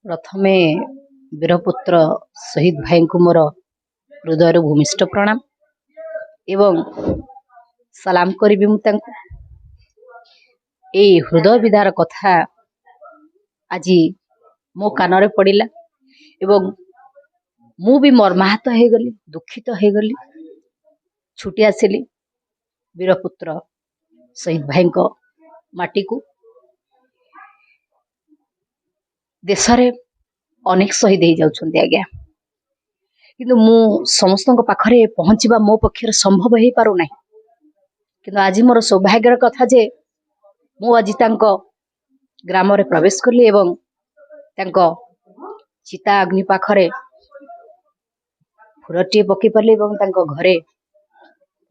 ପ୍ରଥମେ ବୀରପୁତ୍ର ଶହୀଦ ଭାଇଙ୍କୁ ମୋର ହୃଦୟରୁ ଭୂମିଷ୍ଠ ପ୍ରଣାମ ଏବଂ ସଲାମ କରିବି ମୁଁ ତାଙ୍କୁ। ଏଇ ହୃଦୟ ବିଦାର କଥା ଆଜି ମୋ କାନରେ ପଡ଼ିଲା ଏବଂ ମୁଁ ବି ମର୍ମାହତ ହେଇଗଲି, ଦୁଃଖିତ ହେଇଗଲି। ଛୁଟି ଆସିଲି ବୀରପୁତ୍ର ଶହୀଦ ଭାଇଙ୍କ ମାଟିକୁ। ଦେଶରେ ଅନେକ ଶହୀଦ ହେଇଯାଉଛନ୍ତି ଆଜ୍ଞା, କିନ୍ତୁ ମୁଁ ସମସ୍ତଙ୍କ ପାଖରେ ପହଞ୍ଚିବା ମୋ ପକ୍ଷରେ ସମ୍ଭବ ହେଇପାରୁନାହିଁ। କିନ୍ତୁ ଆଜି ମୋର ସୌଭାଗ୍ୟର କଥା ଯେ ମୁଁ ଆଜି ତାଙ୍କ ଗ୍ରାମରେ ପ୍ରବେଶ କଲି ଏବଂ ତାଙ୍କ ଚିତା ଅଗ୍ନି ପାଖରେ ଫୁଲଟିଏ ପକେଇ ପାରିଲି ଏବଂ ତାଙ୍କ ଘରେ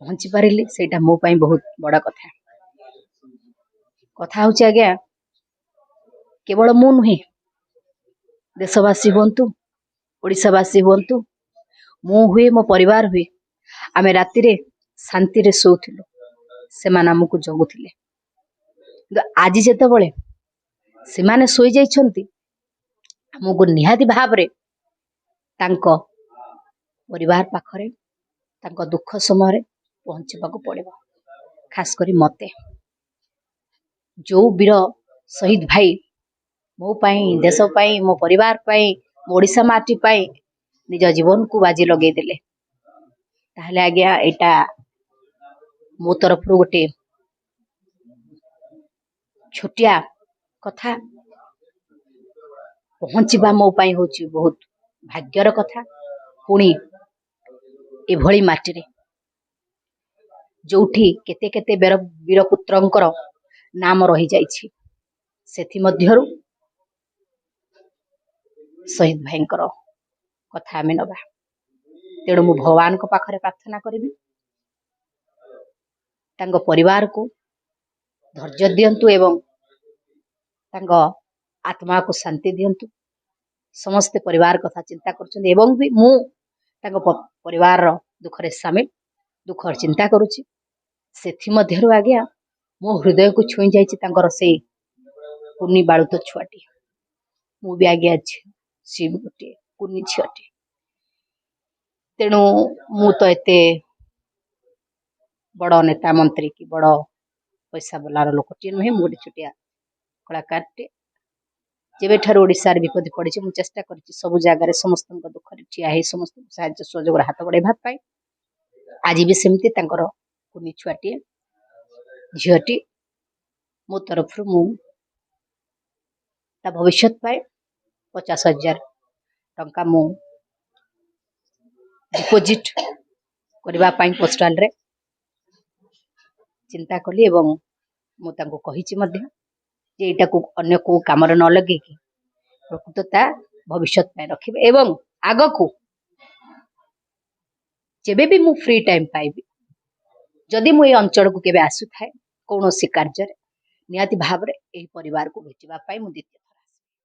ପହଞ୍ଚି ପାରିଲି। ସେଇଟା ମୋ ପାଇଁ ବହୁତ ବଡ଼ କଥା। କଥା ହେଉଛି ଆଜ୍ଞା, କେବଳ ମୁଁ ନୁହେଁ, ଦେଶବାସୀ ହୁଅନ୍ତୁ, ଓଡ଼ିଶାବାସୀ ହୁଅନ୍ତୁ, ମୁଁ ହୁଏ, ମୋ ପରିବାର ହୁଏ, ଆମେ ରାତିରେ ଶାନ୍ତିରେ ଶୋଉଥିଲୁ, ସେମାନେ ଆମକୁ ଜଗୁଥିଲେ। କିନ୍ତୁ ଆଜି ଯେତେବେଳେ ସେମାନେ ଶୋଇଯାଇଛନ୍ତି, ଆମକୁ ନିହାତି ଭାବରେ ତାଙ୍କ ପରିବାର ପାଖରେ ତାଙ୍କ ଦୁଃଖ ସମୟରେ ପହଞ୍ଚିବାକୁ ପଡ଼ିବ। ଖାସ କରି ମୋତେ, ଯେଉଁ ବୀର ଶହୀଦ ଭାଇ ମୋ ପାଇଁ, ଦେଶ ପାଇଁ, ମୋ ପରିବାର ପାଇଁ, ମୋ ଓଡ଼ିଶା ମାଟି ପାଇଁ ନିଜ ଜୀବନକୁ ବାଜି ଲଗେଇଦେଲେ, ତାହେଲେ ଆଜ୍ଞା ଏଇଟା ମୋ ତରଫରୁ ଗୋଟେ ଛୋଟିଆ କଥା। ପହଞ୍ଚିବା ମୋ ପାଇଁ ହେଉଛି ବହୁତ ଭାଗ୍ୟର କଥା। ପୁଣି ଏଭଳି ମାଟିରେ ଯୋଉଠି କେତେ କେତେ ବୀରପୁତ୍ରଙ୍କର ନାମ ରହିଯାଇଛି, ସେଥିମଧ୍ୟରୁ ଶହୀଦ ଭାଇଙ୍କର କଥା ଆମେ ନେବା। ତେଣୁ ମୁଁ ଭଗବାନଙ୍କ ପାଖରେ ପ୍ରାର୍ଥନା କରିବି, ତାଙ୍କ ପରିବାରକୁ ଧୈର୍ଯ୍ୟ ଦିଅନ୍ତୁ ଏବଂ ତାଙ୍କ ଆତ୍ମାକୁ ଶାନ୍ତି ଦିଅନ୍ତୁ। ସମସ୍ତେ ପରିବାର କଥା ଚିନ୍ତା କରୁଛନ୍ତି ଏବଂ ବି ମୁଁ ତାଙ୍କ ପରିବାରର ଦୁଃଖରେ ସାମିଲ, ଦୁଃଖର ଚିନ୍ତା କରୁଛି। ସେଥିମଧ୍ୟରୁ ଆଜ୍ଞା ମୋ ହୃଦୟକୁ ଛୁଇଁ ଯାଇଛି ତାଙ୍କର ସେଇ କୁନି ବାଳୁତ ଛୁଆଟି। ମୁଁ ବି ଆଜ୍ଞା ଝିଅ, ସିଏ ବି ଗୋଟିଏ କୁନି ଝିଅଟିଏ। ତେଣୁ ମୁଁ ତ ଏତେ ବଡ଼ ନେତା ମନ୍ତ୍ରୀ କି ବଡ଼ ପଇସା ବାଲାର ଲୋକଟିଏ ନୁହେଁ, ମୁଁ ଗୋଟେ ଛୋଟିଆ କଳାକାରଟିଏ। ଯେବେଠାରୁ ଓଡ଼ିଶାରେ ବିପତ୍ତି ପଡ଼ିଛି, ମୁଁ ଚେଷ୍ଟା କରିଛି ସବୁ ଜାଗାରେ ସମସ୍ତଙ୍କ ଦୁଃଖରେ ଠିଆ ହେଇ ସମସ୍ତଙ୍କୁ ସାହାଯ୍ୟ ସହଯୋଗର ହାତ ବଢ଼ାଇବା ପାଇଁ। ଆଜି ବି ସେମିତି ତାଙ୍କର କୁନି ଛୁଆଟିଏ ଝିଅଟି, ମୋ ତରଫରୁ ମୁଁ ତା ଭବିଷ୍ୟତ ପାଇଁ 50,000 ଟଙ୍କା ମୁଁ ଡିପୋଜିଟ୍ କରିବା ପାଇଁ ପୋଷ୍ଟାଲରେ ଚିନ୍ତା କଲି ଏବଂ ମୁଁ ତାଙ୍କୁ କହିଛି ମଧ୍ୟ ଯେ ଏଇଟାକୁ ଅନ୍ୟ କେଉଁ କାମରେ ନ ଲଗେଇକି ପ୍ରକୃତ ତା ଭବିଷ୍ୟତ ପାଇଁ ରଖିବେ। ଏବଂ ଆଗକୁ ଯେବେ ବି ମୁଁ ଫ୍ରି ଟାଇମ୍ ପାଇବି, ଯଦି ମୁଁ ଏଇ ଅଞ୍ଚଳକୁ କେବେ ଆସୁଥାଏ କୌଣସି କାର୍ଯ୍ୟରେ, ନିହାତି ଭାବରେ ଏହି ପରିବାରକୁ ଭେଟିବା ପାଇଁ ମୁଁ ଦ୍ୱିତୀୟ